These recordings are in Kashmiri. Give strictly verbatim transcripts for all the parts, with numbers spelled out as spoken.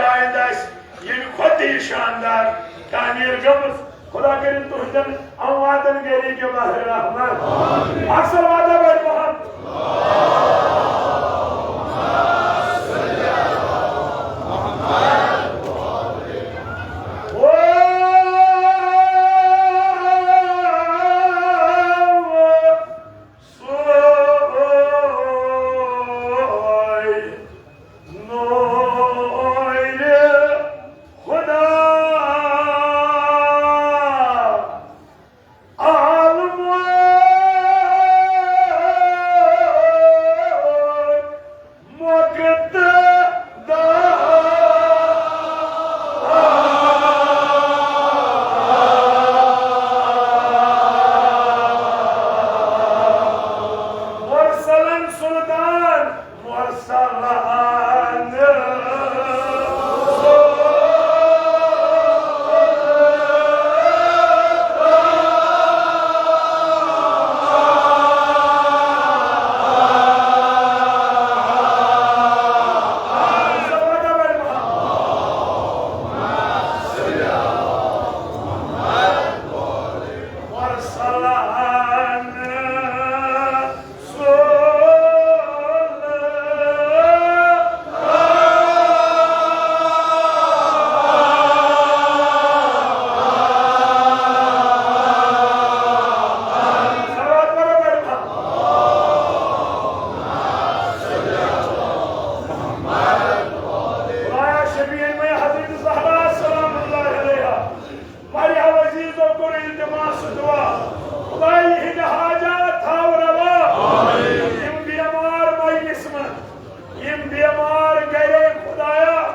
آیندٕ آسہِ ییٚمہِ کھۄتہٕ تہِ یہِ شاندار تعمیٖر گٔمٕژ۔ خدا کٔرِن تُہنٛدٮ۪ن امواتن گرِ کہِ بحر رحمت۔ اکثر وعدہ بڑِ محمد۔ مرسلن سلطان، مرسلن۔ خدایا شفیع مے حضرت زہرا سلام اللہ علیہا، واریاہ عزیزو کوٚر التماس دعا، خدای یِہنٛدۍ حاجات تھاو روا۔ یِم بیمار مجلس منٛز، یِم بیمار گرے خدایا،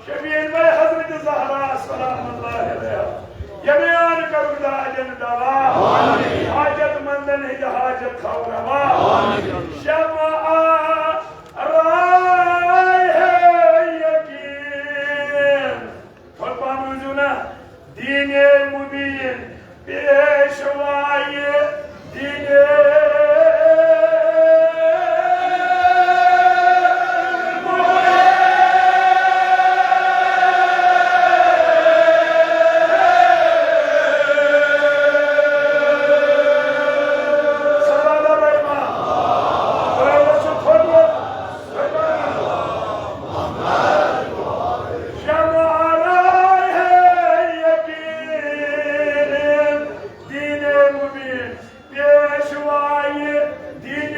شفیع مے حضرت زہرا سلام اللہ علیہا، یمیان کرُن دادن دوا، حاجت مندن ہٕنٛدۍ حاجت تھاو روا۔ شمع آرائے یقین۔ تھوٚد پہم روٗزِو نا۔ دین مبین پیشوائے دین مبین۔ سلام علیکم۔ تھوٚد پہم۔ شمع آرائے یقین دین مبین پیشوائے دین۔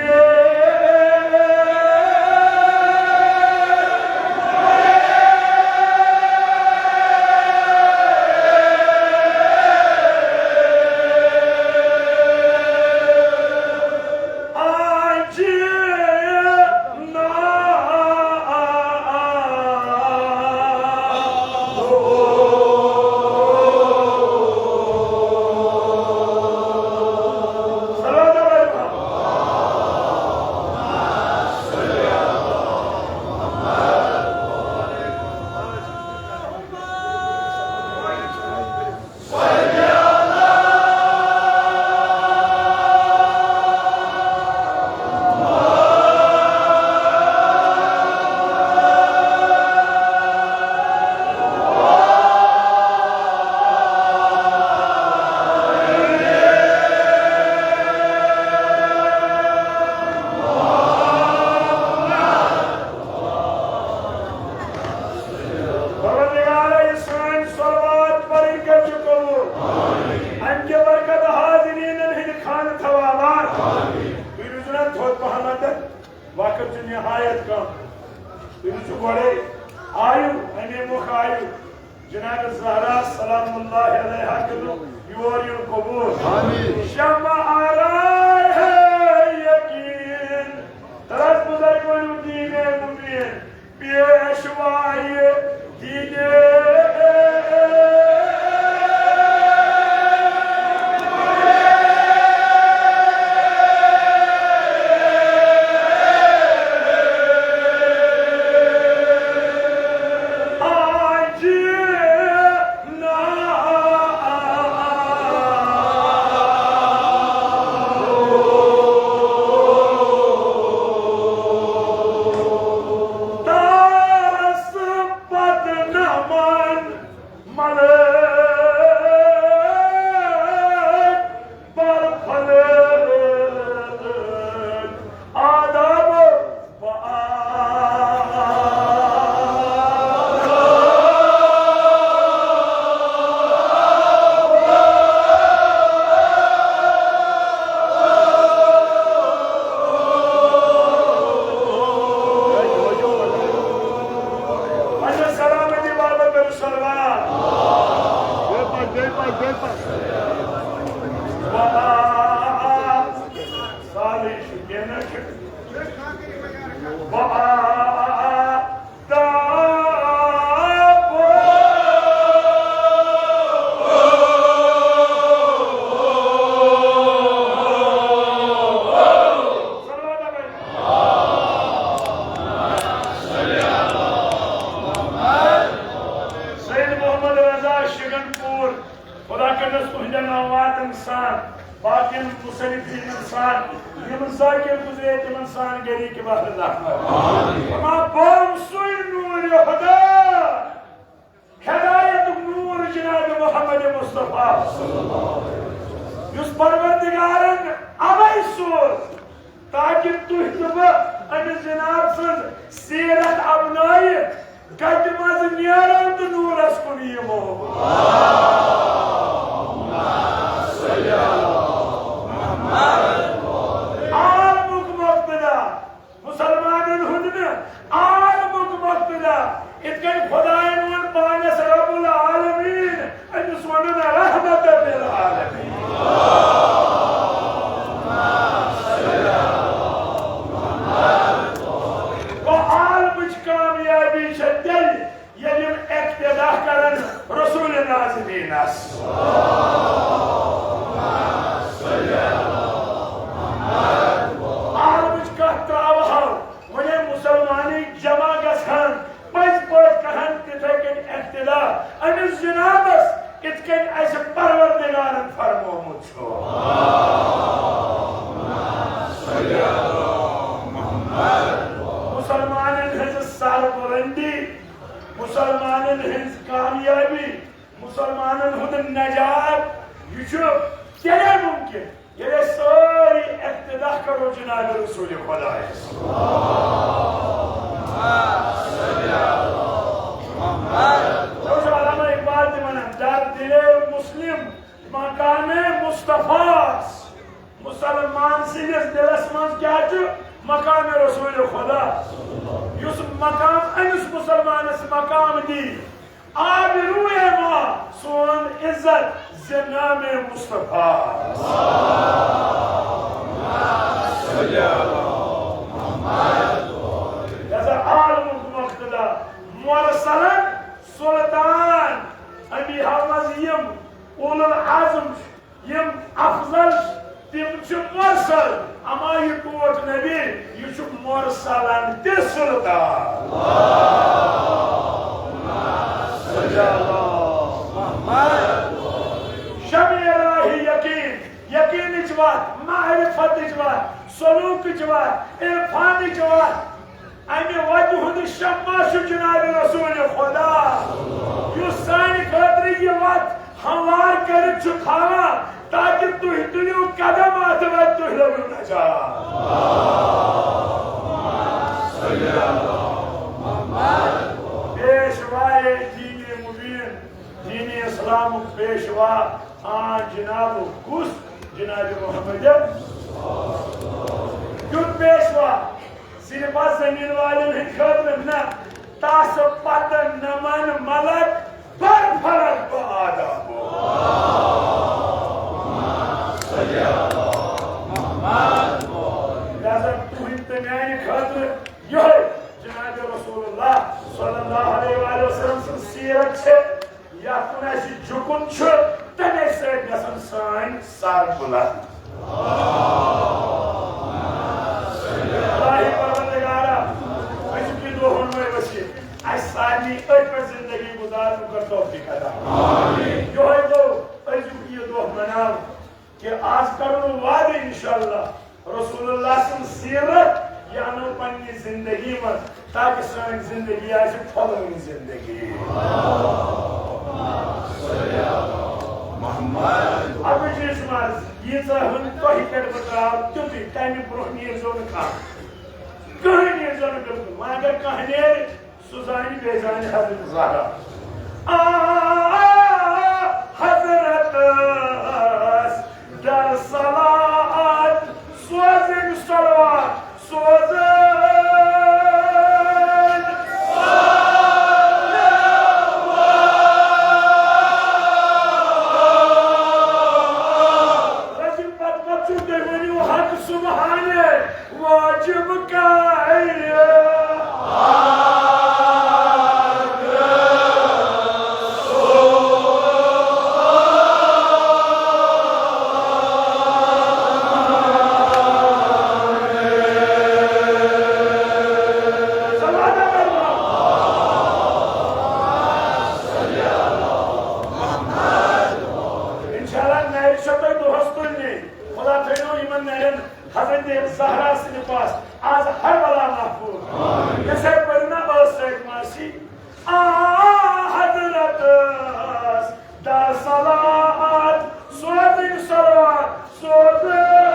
پروردگارا، یہِ سٲنۍ صلوات پرٕنۍ کٔرۍ زِ قبول۔ امہِ کہِ برکتہٕ حاضریٖنن ہٕنٛدِ خانہٕ تھاو آباد۔ تُہۍ روٗزِو نا تھوٚد پہمتھ، وقت چھُ نہایت کم۔ تُہۍ وٕچھِو گۄڈے، آیِو، اَمے مۄکھٕ آیِو۔ جناب زہرا سلام اللہ علیہا کٔرِو یور یُن قبول۔ آمین۔ شمع آرائے یقین، ترس بزرگ ونو دین مبین، پیشوائے دین۔ وآداب۔ سید محمد رضا شگن پور، خدا کٔرِنَس تُہنٛدٮ۪ن امواتن سان، باقین مصنفینن سان، یِم ذاکر گزرے، تِمن سان گری کے بحر زحمت۔ اما بوم سُے نور خدا، ہدایتُک نور جناب محمد مصطفیٰ، یُس پروردگارن اوے سوز، تاکہ تُہۍ تہٕ بہٕ أمِس جناب سٕنٛز سیرت اپنٲیِتھ گٹہِ منٛز نیرو تہٕ نوٗرس کُن یِمو۔ عالمُک مقتدا، مسلمانن ہُنٛد نہٕ، عالمُک مقتدا۔ یِتھ کٔنۍ خدایَن ووٚن پانس رب العالمین، أمِس ووٚنُن رحمت للعالمین۔ گوٚو عالمٕچ کامیابی چھےٚ تیٚلہِ، ییٚلہِ یِم اقتدا کرن رسول نازنینس۔ عالمٕچ کتھ تراوہو، وۄنۍ مسلمانٕے جمع گژھان، پٔزۍ پٲٹھۍ کرہن تِتھے کٔنۍ اقتدا أمِس جنابس، یِتھ کٔنۍ اسہِ پروردگارن فرمومُت چھُ۔ مسلمانن ہٕنٛز سربلندی، مسلمانن ہٕنٛز کامیابی، مسلمانن ہُنٛد نجات، یہِ چھُ تیٚلے ممکن، ییٚلہِ أسۍ سٲری اقتدا کرو جناب رسول خدایس۔ وۄنۍ چھُ علامہ اقبال تہِ ونان، در دل مسلم مقام مصطفیٰ۔ مسلمان سٕنٛدِس دِلس منٛز کیٛاہ چھُ؟ مقام رسول خدا۔ یُس مقام أمِس مسلمانس مقام دی، آبروئے ما سون عزت ز نام مصطفیٰ۔ لہذا عالمُک مقتدا، مرسلن سلطان، امی حوض یم اولو العزم چھِ، یم افضل چھِ، تِم چھِ مرسل، اما یہ ٹوٹھ نبی، یہ چھُ مرسلن تہِ سلطان۔ شمع راہی یقین، یقینٕچ وتھ، معرفتٕچ وتھ، سلوکٕچ وتھ، عرفانٕچ وتھ۔ امہِ وتہِ ہُنٛد شمع چھُ جناب رسول خدا، یُس سانہِ خٲطرٕ یہِ وتھ ہموار کٔرِتھ چھُ تھاوان، تاکہ تُہۍ تُلِو قدم اتھ وتہِ، تُہۍ لٔبِو نجات۔ پیشوائے دین مبین، دین اسلامُک پیشوا، آ جناب، کُس؟ جناب محمد۔ کیُتھ پیشوا؟ صرف آ زمین والٮ۪ن ہٕنٛدِ خٲطرٕ نہ، تس پتہٕ نمن ملک بر فرق بہٕ آداب۔ لہذا تُہنٛدِ تہٕ میانہِ خٲطرٕ یِہوٚے جناب رسول اللہ صلی اللہ علیہ وآلہ وسلم سٕنٛز سیرت چھِ۔ یتھ کُن اسہِ جُکُن چھُ، تمے سۭتۍ گژھن سٲنۍ سر بلند۔ الٰہی پروردگارا، أزیُک یہِ دۄہ ووٚنمے ؤسیٖت، اسہِ سارنٕے أتھۍ پٮ۪ٹھ زندگی گُزارنُک کر توفیق عطا۔ یِہوٚے گوٚو أزیُک یہِ دۄہ مناوُن۔ کہ آز کرو نہٕ وعدٕ انشاءاللہ رسول اللہ سٕنٛز سیرت یہِ انو پننہِ زندگی منٛز، تاکہ سٲنۍ زندگی آسہِ پھۄلوٕنۍ زندگی۔ اَکُے چیٖز چھُ عرض، ییٖژاہ ہن تۄہہِ پٮ۪ٹھ بہٕ ترٛاو تیُتُے، تَمہِ برٛونٛہہ نیٖرزیو نہٕ کانٛہہ، کٕہٕنۍ نیٖرزیو نہٕ بِلکُل، وۄنۍ اگر کانٛہہ نیرِ، سُہ زانہِ، بیٚیہِ زانہِ حضرت زہرا۔ آ، حضرت در صلوات، سوزٕنۍ صلوات، سوزٕنۍ۔ رٔٹِو پتہٕ، پتہٕ چھُو تُہۍ ؤنِو حق سبحانہ واجب کرِ۔ انشاءاللہ نرِ چھو تۄہہِ دۄہس تُلنہِ۔ خدا تھٲینو یِمن نرٮ۪ن حضرت زہرا سٕنٛدِ پاس از ہر بلا محفوظ۔ یۄس ہے پٔرِو نا بس سید ماسی، آ حضرت دہ صلوات سوزٕنۍ، صلوات سوزٕنۍ۔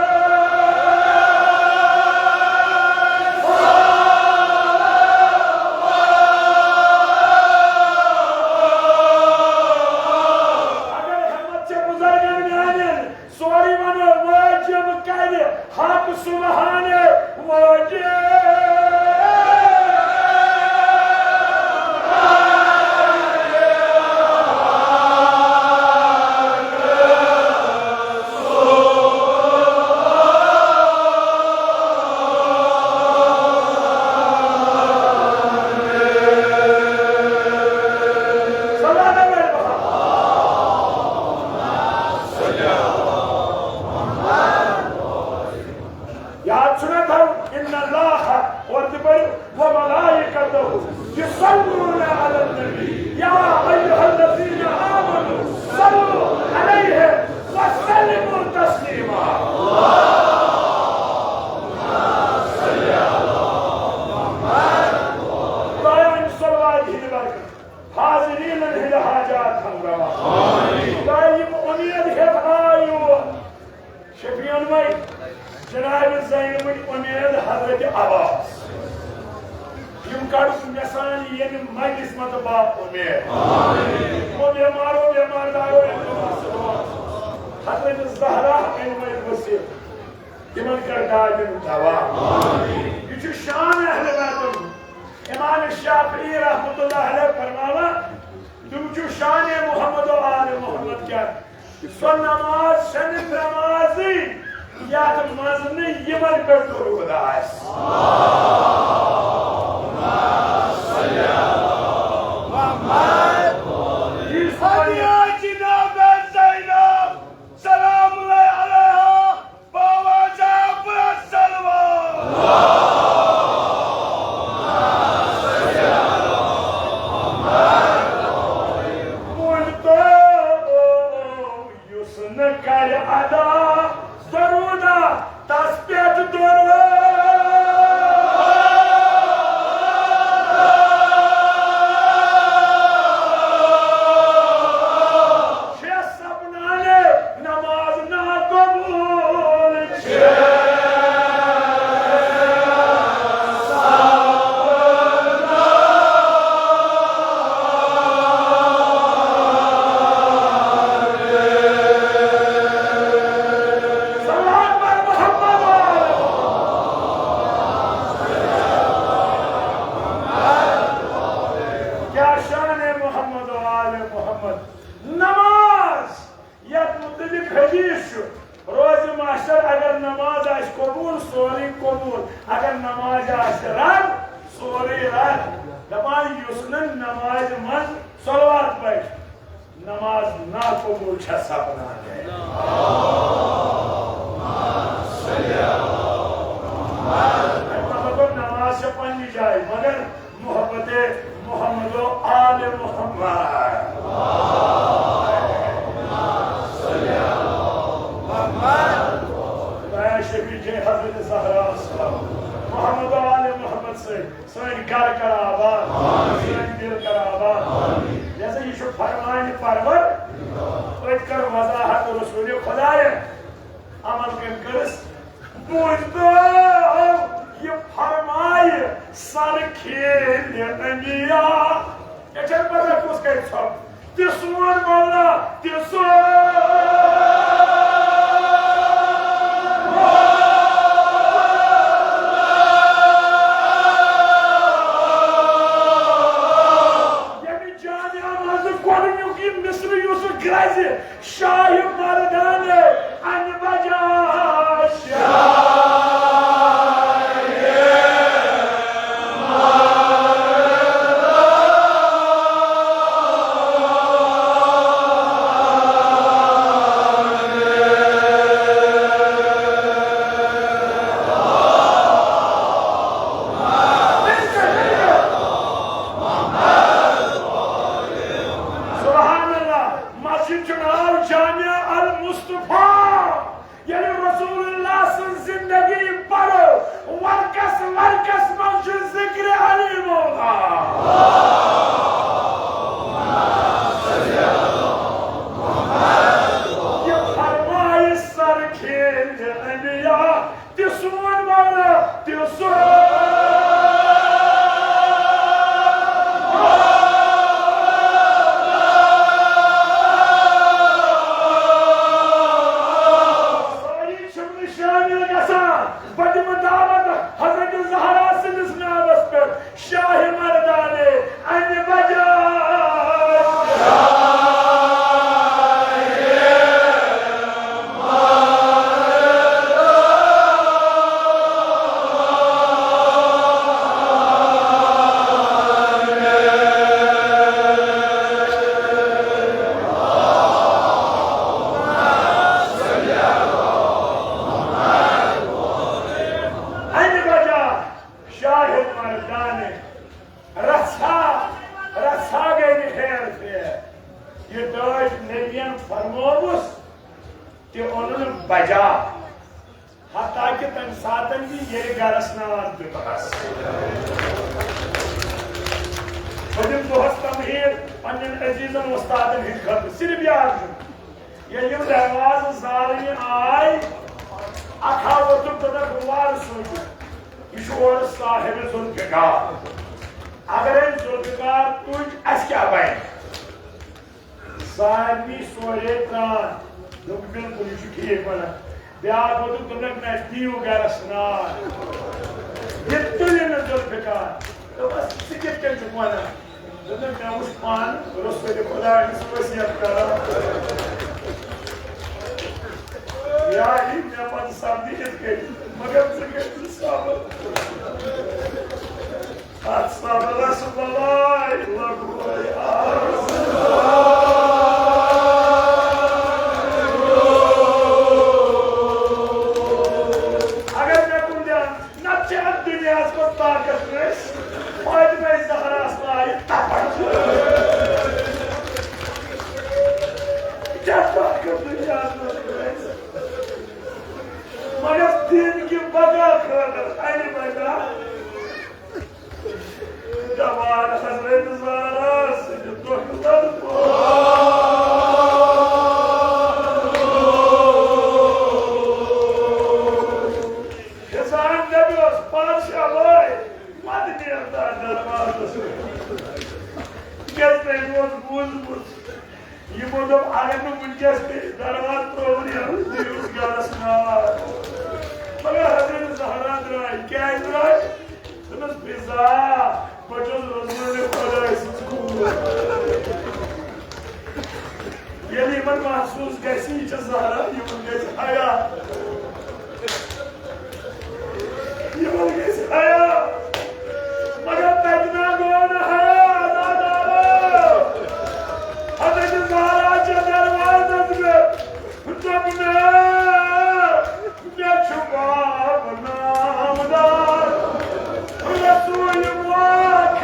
اگر ہمت چھِ بزرگن میانٮ۪ن، سورُے ونو واجب کرِ حق سبحانہ واجب۔ یاد چھُنا تھاوُن، ان اللہ، اور تہِ پٔرِو، و ملائکتہ یصلون علی النبی، یا ایھا الذین آمنوا صلوا علیہ وسلموا تسلیما۔ خدایان صلوات ہٕنٛدِ برکت حاضرینن ہٕنٛدِ حاجات ہمروا۔ خدایا، یِم اُمید ہٮ۪تھ آے یور، شفیعن وۄنۍ جناب زینبٕنۍ اُمید حضرت عباس۔ یِم کڑُکھ مےٚ سان ییٚمہِ مجلس منٛز با اُمید۔ یِمو بیمارو بیمار دارو یِم حضرت زہرا أنۍ وۄنۍ ؤسِتھ۔ تِمن کر دادٮ۪ن دوا۔ یہِ چھُ شان اہل بیتُن۔ امام شافعی رحمۃ اللہ علیہ فرماوان، تِم چھُ شان محمد و آل محمد کیا۔ سۄ نماز چھنہٕ نمازٕے یتھ منٛز نہٕ یِمن پٮ۪ٹھ درود آسہِ۔ یہِ چھُ جناب زینب سلام اللہ علیہا۔ بابا جان پرٛٮ۪تھ سلوات۔ مُجتبیٰ یُس نہٕ کرِ ادا درودہ تس پٮ۪ٹھ درود۔ چھےٚ سپنانہِ نماز ناقبول چھےٚ۔ صلوات پر محمد۔ کیا شان محمد و آل محمد۔ نماز یتھ متعلق حدیث چھُ، روزِ محشر اگر نماز آسہِ قبول، سورُے قبول، اگر نماز آسہِ رد، سورُے رد۔ دپان یُس نہٕ نمازِ منٛز صلوات پرِ، نماز ناقبول چھےٚ سپدان۔ اَمہِ مطلب گوٚو، نماز چھےٚ پننہِ جایہِ، مگر محبت محمد و آل محمد۔ خدایا شفیع جے حضرت زہرا السلام، محمد و آل محمد سۭتۍ سٲنۍ گرٕ کر آباد، سٲنۍ دِل کر آباد۔ لہذا یہِ چھُ فرمانہِ پرور۔ أتۍ کٔر وضاحت رسول خدایَن۔ عمل کٔمۍ کٔرٕس؟ بوٗزتو یہِ فرمایہِ سر کھیلہِ انبیاء۔ ژےٚ چھَنہٕ پتہ کُس کرِ ژھۄپہٕ؟ تہِ سون مولا، تہِ سون۔ ییٚمہِ جامعہ منٛز گۄڈٕنیُک یہِ مصرٕ یُس گرٛزِ، شاہِ مردانہِ انہِ بجا۔ زندگی پرو، ورقس ورقس منٛز چھُ ذکر علی مولا۔ یہِ فرمایہِ سرکھیٚنۍ انبیاء تہِ سون مولا تہِ سون۔ سٲری چھِم نہٕ شٲمِل گژھان۔ بہٕ دِمہٕ دعوت حضرت زہرا سٕنٛدِس ناوس پٮ۪ٹھ شاہِ مردانہِ انہِ بجاے۔ انہِ بجاے شاہِ مردانہِ۔ رژھا، رژھا گٔے نہٕ ہیر پھیر۔ یہِ دٲج نبیَن فرمووُس، تہِ اوٚنُن بجا۔ حتیٰ کہِ تَمہِ ساتَن تہِ ییٚلہِ گرس نار دیُتنَس۔ بہٕ دِمہٕ دۄہس تمہیٖد پننٮ۪ن عزیزن وۄستادن ہٕنٛدِ خٲطرٕ، صرف یاد چھُ۔ ییٚلہِ یِم دروازٕ زالنہِ آے، اکھ ہا ووٚتھُکھ، دوٚپُکھ، "وارٕ سوٗنٛچِو، یہِ چھُ اورٕ صاحب ذوالفقار۔ اگرے ذوالفقار تُج، اَسہِ کیٛاہ بنہِ؟" سارنٕے سورے ترٛان۔ دوٚپُکھ، "بِلکُل، یہِ چھُ ٹھیٖک وَنان۔" بیٛاکھ ووٚتھُکھ، دوٚپنَکھ، "نہ، دِیِو گرس نار۔ یہِ تُلہِ نہٕ ذوالفقار۔" دوٚپمَس، "ژٕ کِتھ کٔنۍ چھُکھ وَنان؟" دوٚپُن، "مےٚ وُچھ پانہٕ رسول خدا یُس وصیت کران۔ یاری مےٚ پتہٕ سپدِ یِتھ کٔنۍ، مگر ژٕ کٔرۍ زِ صبر۔ اتھ صبرس بلاے لگوے آز۔" اگر مےٚ کُن دِیان نتہٕ چھِ اتھ دُنیاہس منٛز طاقت کٲنٛسہِ۔ فاطمہ زہراہس لایہِ تپن۔ کیٛاہ طاقت دُنیاہس منٛز کٲنٛسہِ؟ مگر دین کہِ بقا خٲطرٕ انہِ بجا۔ دپان حضرت زہرا سٕنٛدِ دۄہ لڑکو۔ حسان نبی اوس پادشاہ وٲے، مدٕ نیر تتھ دروازس۔ تِکیٛازِ تٔمۍ اوس بوٗزمُت، یِمو دوٚپ، اگر نہٕ وٕنکیٚس تہِ دروازٕ ترٛووُن یَلہٕ، دِیِو گرس نار۔ مگر حضرت زہرا درٛاے، کیٛازِ درٛاے؟ دوٚپنَس، "فضا، بہٕ چھُس رسول خۄداے سٕنٛز کوٗر۔" ییٚلہِ یِمن محسوٗس گژھِ، یہِ چھےٚ زہرا، یِمن گژھِ حیا۔ یِمن گژھِ حیا۔ مگر تتہِ نا گوٚو نہٕ حیا، عزادارو۔ حضرت زہرا چھےٚ دروازس پٮ۪ٹھ۔ دوٚپنَس، مےٚ چھُ باب نامدار رسول پاک۔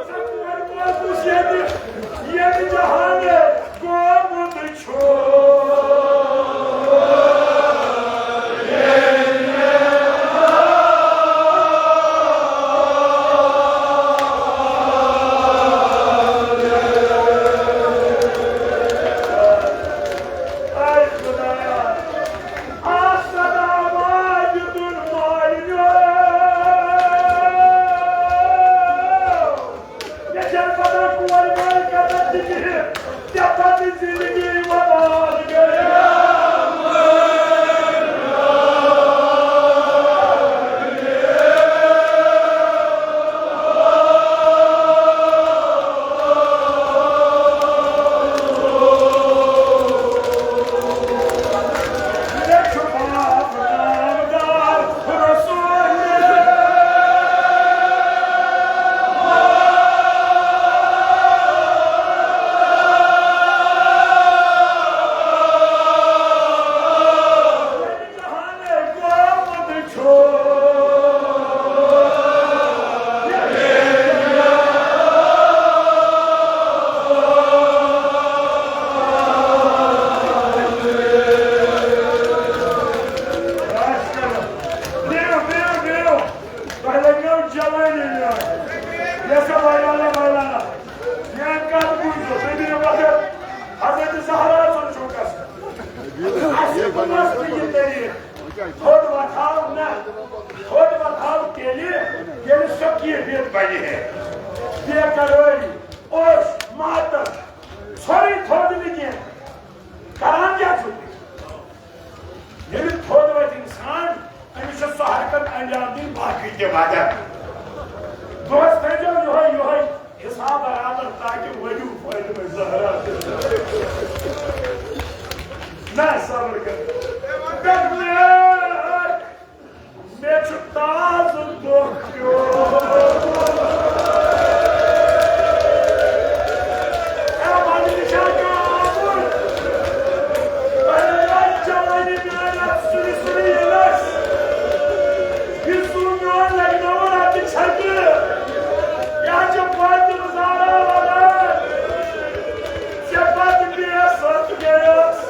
ژےٚ کور ووتُس ییٚتہِ، ییٚمہِ جہانہٕ گوٚمُت چھُ۔ اے خدایا، آ صدا واجدُن مالِیو۔ مےٚ چھَنہٕ پتہ کورِ مٲلۍ کَتٮ۪تھ چھِ بِہِتھ، ژےٚ پَتہٕ زِندگی وَبال گٔیے۔ مستٕے یہِ طریٖقہٕ۔ تھوٚد وۄتھاو نہ، تھوٚد وۄتھاو تیٚلہِ، ییٚلہِ سۄ کیفیت بنہِ ہے۔ بے قرٲری، اوٚش، ماتم، ژھورُے تھوٚد نہٕ کینٛہہ۔ کران کیٛاہ چھُو تُہۍ؟ ییٚلہِ تھوٚد وۄتھِ اِنسان، أمِس چھُ سُہ حرکت انجام دِنۍ باقٕے تہِ مگر۔ دۄہس تھٲیزیو یِہوٚے، یِہوٚے حساب برابر، تاکہِ ؤلِو فٲیدٕ بَنہِ زہرا۔ نہ صبر کر۔ مےٚ چھُ تازٕ دۄہ پیوٚمُت۔ اے مجلسا کیٛاہ آمُت؟ اے جوانی میٛانہِ اَتھ سُرِ سُرِ ییٚلہِ اَسہِ یہِ زُو میون لگناوُن اَتہِ چھَکہِ۔ یہِ حظ چھِ فاطمہٕ زہرا وَنان، ژےٚ پَتہٕ بے سَتھ گٔیَس۔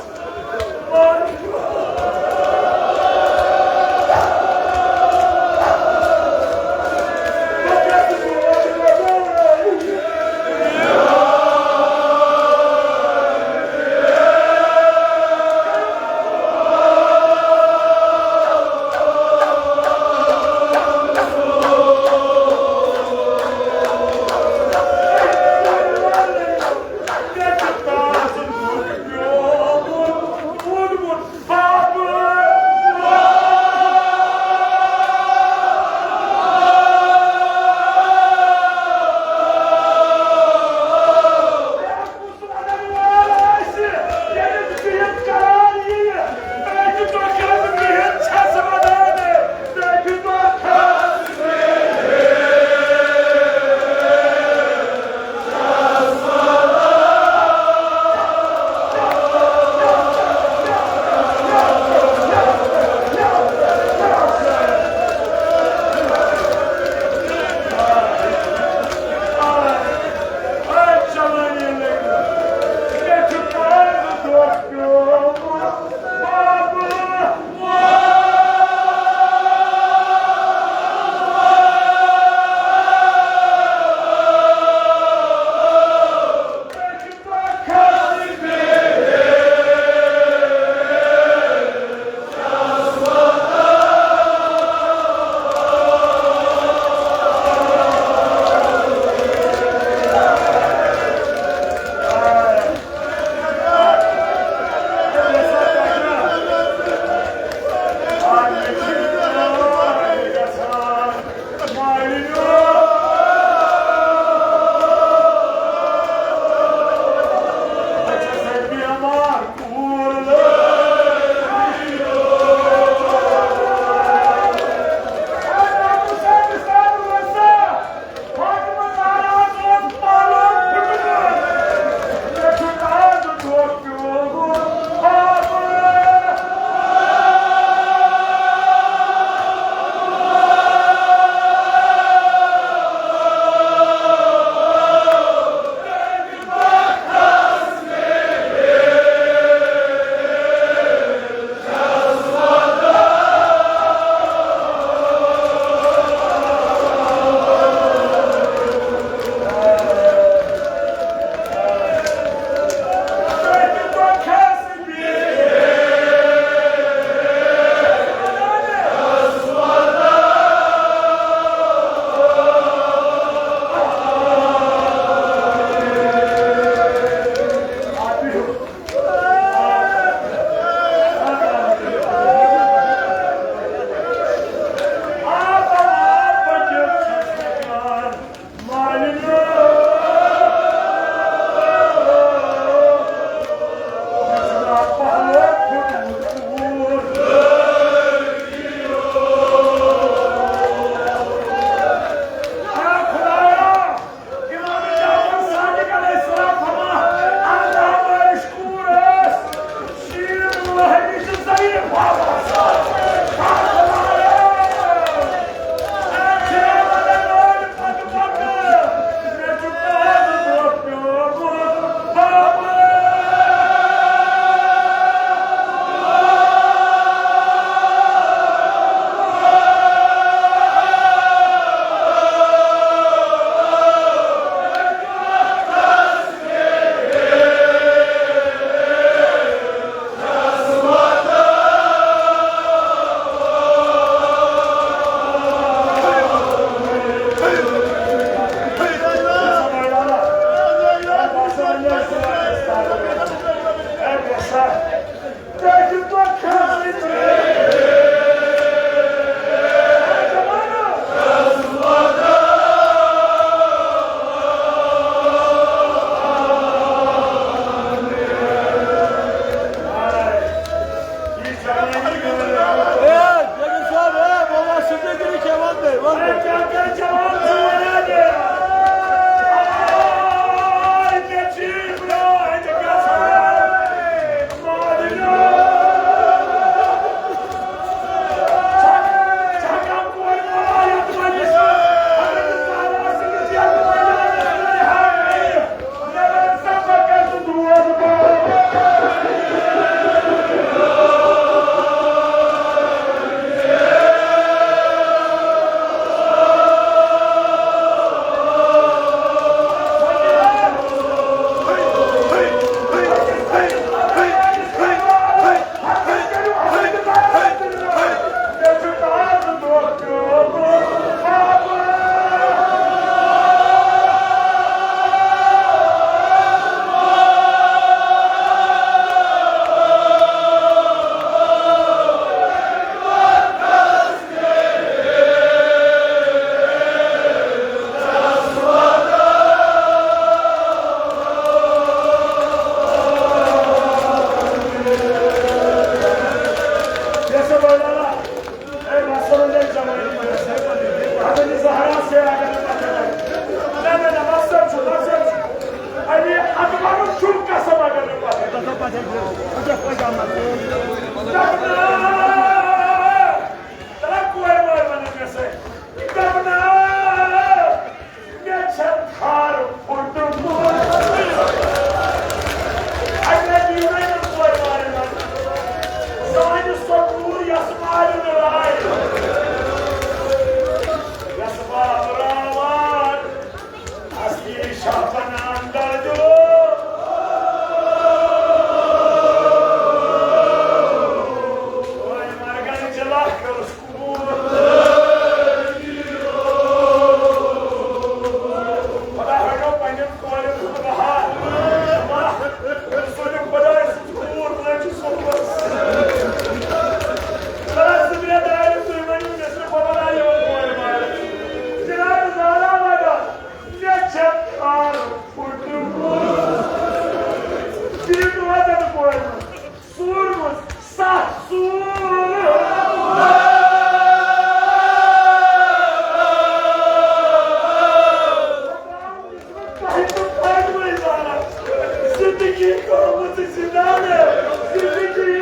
سوٗرمُت، ستھ سوٗر۔ تۄہہِ تہٕ پانہٕ ؤنۍ زانان، زندگی گٔمٕژ زندانہٕ، زندگی۔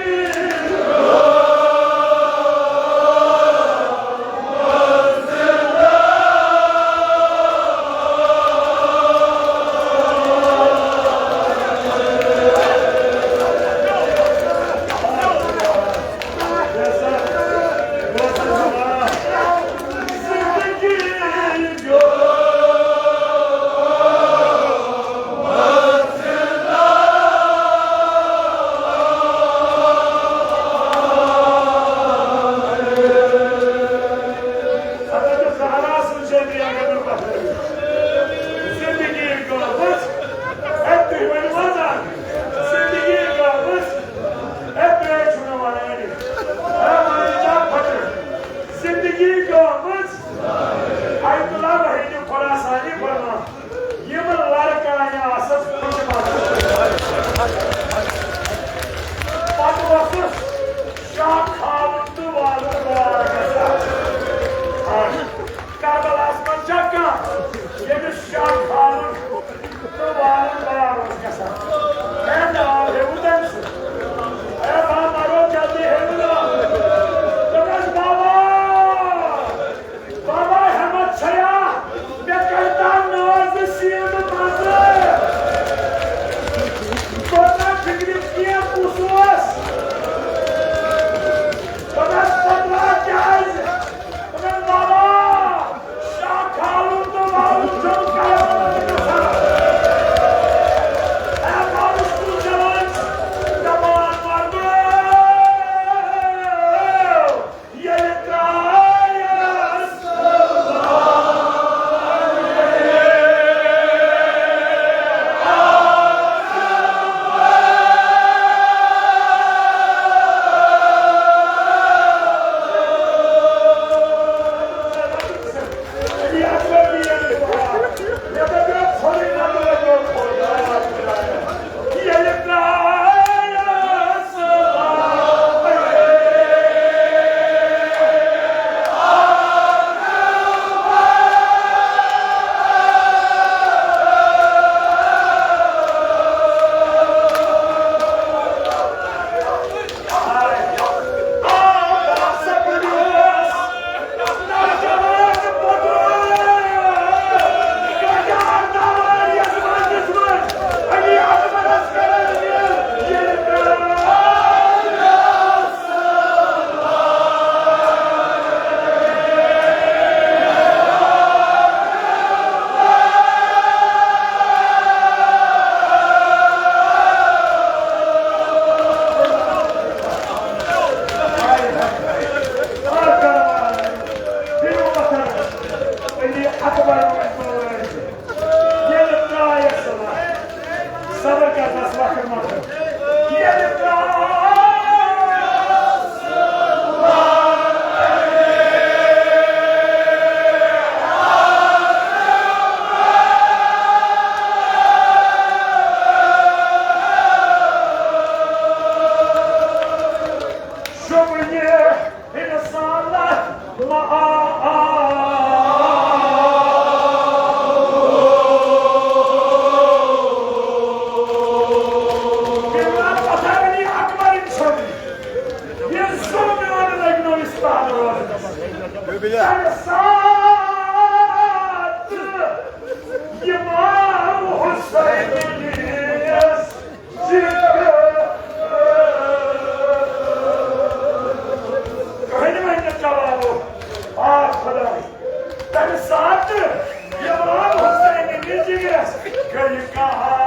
زندگی گٔمٕژ۔ ہے، تُہۍ ؤنِو حظ اَتھ۔ زندگی گٔمٕژ۔ ہے، تُہۍ حظ چھِو نہٕ وَنٲنی۔ ہے، وَنٲنی چھا پھٹرٕ؟ زندگی گٔمٕژ۔ آیت اللہ وحید خراسانی فرمان، یِم لڑکہٕ آسَس پھٕٹمَژٕ۔ پَتہٕ ووٚتھُس شاہ کھالُن تہٕ والُن وار گژھان۔ کربلاہَس منٛز چھا کانٛہہ، ییٚمِس شاہ کھالُن تہٕ والُن وار اوس گژھان؟ ہے، ناو ہیوٚو تٔمۍ سُہ۔ ہے، بہٕ ہا مَرو جلدی، ہیوٚو ناو۔ دوٚپنَس، بابا، بابا، ہٮ۪مَتھ چھَیا؟ مےٚ کَڑتَن نٲزٕ سیٖنہٕ منٛزٕ۔ توٚر نہ فِکرِ کینٛہہ، کُس اوس؟ دوٚپنَس، پَتہٕ کیٛازِ؟ دوٚپُن، بابا، شاہ کھالُن تہٕ والُن چھُم کران۔ اے مانُس کُس جوان، دَپان مَرنو۔ ییٚلہِ ترٛایَس صبر کر، بس وقت مۄکلیو۔ ییٚلہِ ترٛاو شُبہٕ یہِ رسالت ما آ۔ اکبر انسان، یہِ زُو میون لگنو استاد روزنس۔ تمہِ ساتہٕ امام حسین یِیَس۔ کہنۍ ونہِ جوابو، آ خدای، تمہِ ساتہٕ امام حسین نِجگرس گٔیہِ کہا۔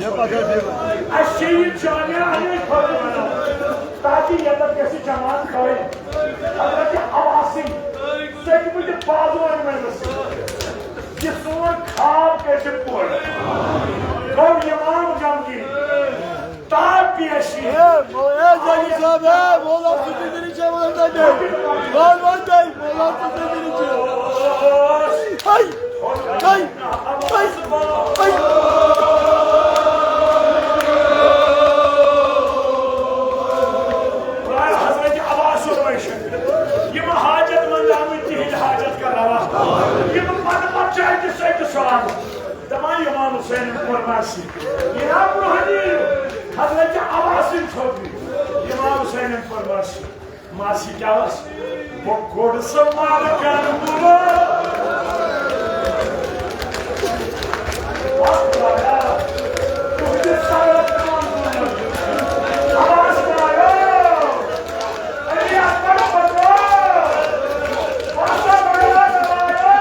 اَسہِ چھِ یہِ جامع اَمے خٲطرٕ وَنان، تاکہِ ییٚتٮ۪تھ گژھِ جماعت قٲیِم۔ حضرت عباسٕنۍ سٔتمہِ تہِ بازو أنۍ مےٚ گٔژھِتھ۔ یہِ سون خواب گژھِ پوٗرٕ۔ گوٚو امام جمگی تاب پیش یہِ۔ اے، مو-، اے، جاگیر صاحب، اے، مولا سُہ تہِ کٔرِو چیٚوان تَتہِ۔ وَن، وَن تَتہِ، مولا سُہ تہِ کٔرِو چیٚوان۔ ہے، ہے، ہے، ہے۔ خۄدایا، حضرت عباس چھُ رٲشِد۔ یِم حاجت مند آمٕتۍ، تِہِنٛدۍ حاجت کر روا۔ یِم پتہٕ پتہٕ چھِ اَتہِ سۭتۍ سُہ آمُت۔ دپان امام حسینن کوٚر مرثی۔ یہِ آو برونٛہہ نیٖرِو۔ حضرت عباسٕنۍ چھوٚپرِ۔ امام حسینن کوٚر مرثی۔ مرثی کیٛاہ ٲس؟ بہٕ کوٚر سُہ مارکن بُلو۔ تُہنٛدِ سرس منٛز عباس مارو۔ علی اکبر پکو۔ پاسا بڑا سمایا۔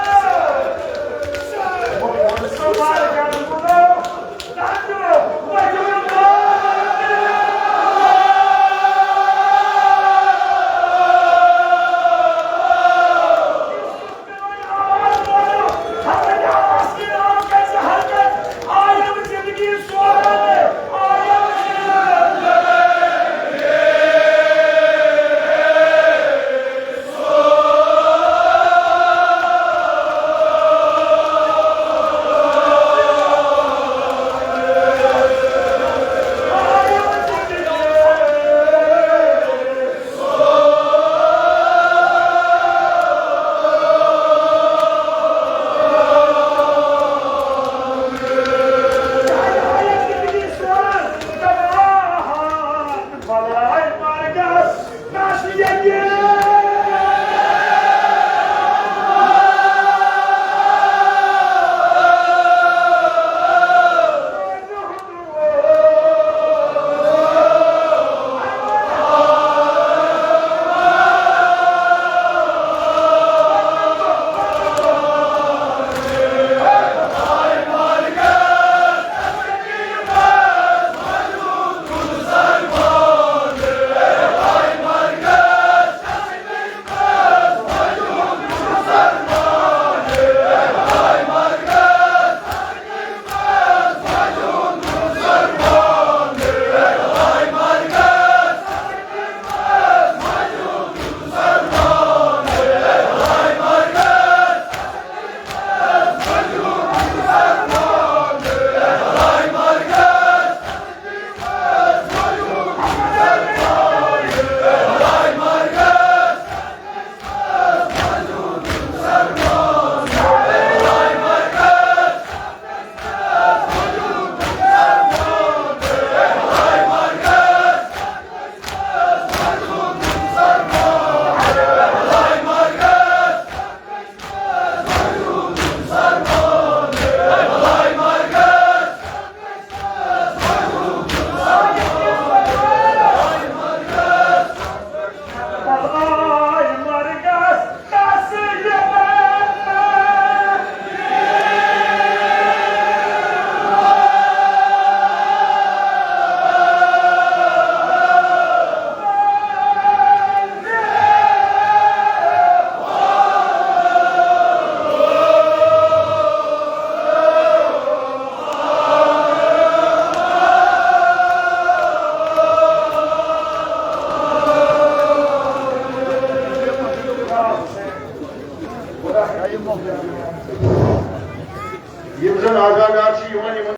یِم زَن آزادار چھِ یِوان، یِمَن